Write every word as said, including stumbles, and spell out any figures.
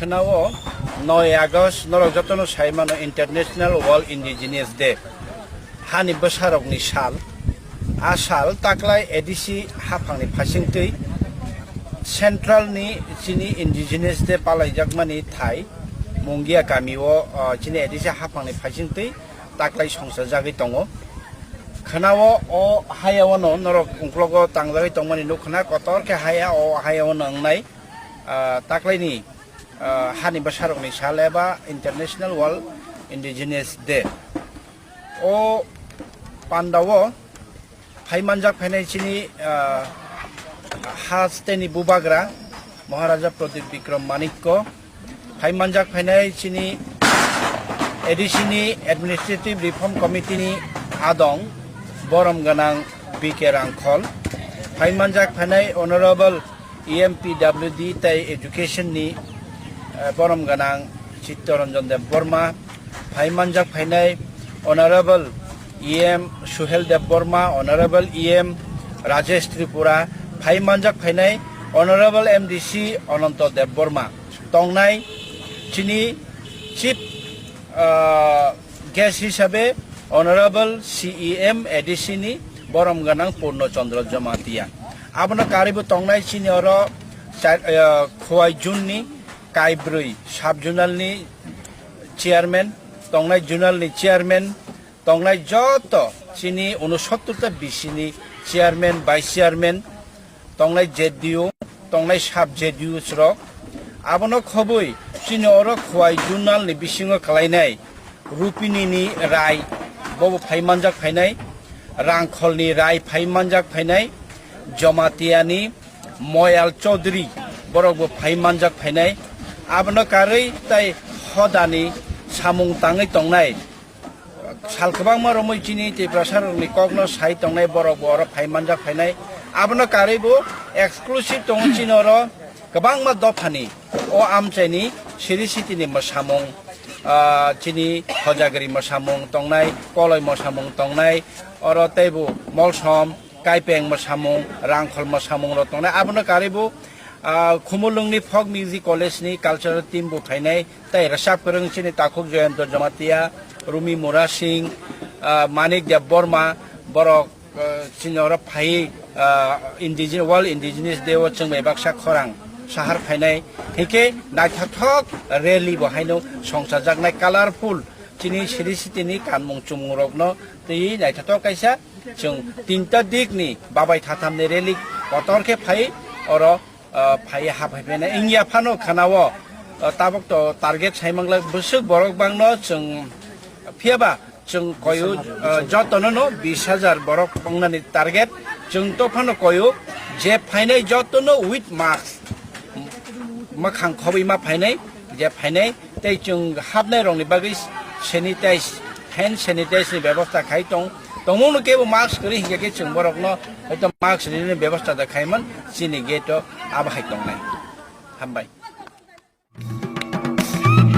Khwnao noi August norok jotono sai mano International World Indigenous Day, hani bwsarokni sal. A sal taklai A D C haphangni phaisingtwi Central ni chini Indigenous Day palaijakmani thai Mungia kamio, o, chini A D C haphangni phaisingtwi taklai songchajagwi tongo. Khwnao o hayao no norok ungklogo tangjagwi tongmani nukkhna, kotor khe haya o hayao no wngnai, ah, taklaini, ah, hani bwsarokni sal eba International World Indigenous Day. O pandao phai manjak phainai chini, ah, hasteni bubagra Maharaja Pradyut Bikram Manikko, phai manjak phainai chini A D C ni Administrative Reform Committee ni adong borom gwnang B K Rangkhol, phai manjak phainai Honorable E M P W D tei Education ni, eh, borom gwnang Chittaranjan Debbarma, phai manjak phainai Honorable E M Suhel Debbarma, Honorable E M Rajesh Tripura, phai manjak phainai Honorable M D C Ananto Debbarma, tongnai chini Chief, ah, Guest hisabe Honorable C E M A D C ni borom gwnang Purno Chandra Jamatia. Abono karwibo tongnai chini oro char-, ah, Khowai Jun ni kaibrwi sub zonal ni chairman, tongnai zonal ni chairman, tongnai joto chini unosottor ta B C ni chairman, vice chairman, tongnai Z D U, tongnai sub Z D U rok. Abono khobwi chini oro Khowai zonal ni bisingo kalainai Rupini ni Rai, bobo phai manjak phainai, Rangkhol ni Rai phai manjak phainai, Jamatia ni Moyal Chaudhary, borok bo phai manjak phainai. Abono karwi tai hodani samung tangwi tongnai. Sal kwbangma romwi chini Tiprasa rokni kokno sai tongnai, borok bo oro phai manjak phainai. Abono karwi bo exclusive tongo chini oro kwbangma dophani o amchaini siri sitini mwsamung, ah, chini Hojagiri mwsamung tongnai, Koloi mwsamung tongnai, oro teibo Molsom, Kaipeng mwsamung, Rangkhol mwsamung rok tongnai. Abono karwi bo, ah, Khumulwng ni Folk Music College ni cultural team bo phainai, tei rwchap kwrwng chini takhuk Jayanta Jamatia, Rumi Murasing, ah, Manik Debbarma, borok, ah, chini oro phaiwi, ah, Indigenous, World Indigenous Day o chwng bai baksa khorang sahar phainai. Hinkhe naithothok rally bo haino songchajaknai, colorful chini siri sitini kanmung chumung rokno twi naithothok kaisa chwng tinta dikni babai thathamni rally kotor khe phai oro, ah, phai haphai phainai. Wngya phano khwnao, ah, tabuk to target saimanglak bwswk borok bangno chwng, phiyaba chwng koyo, ah, jotono no bis hajar borok wngnani target. Chwng to phano koyo je phainai jotono with mask, mwkhang khobwi ma phainai, je phainai tei chwng hapnai rokni bagwi sanitize, hand sanitize ni bebosta khai tong, tongmung no kebo mask kwrwi hinkhe khe chwng borokno hoito mask rinani bebosta da khaiman chini gate o abo hai tongnai. Hambai.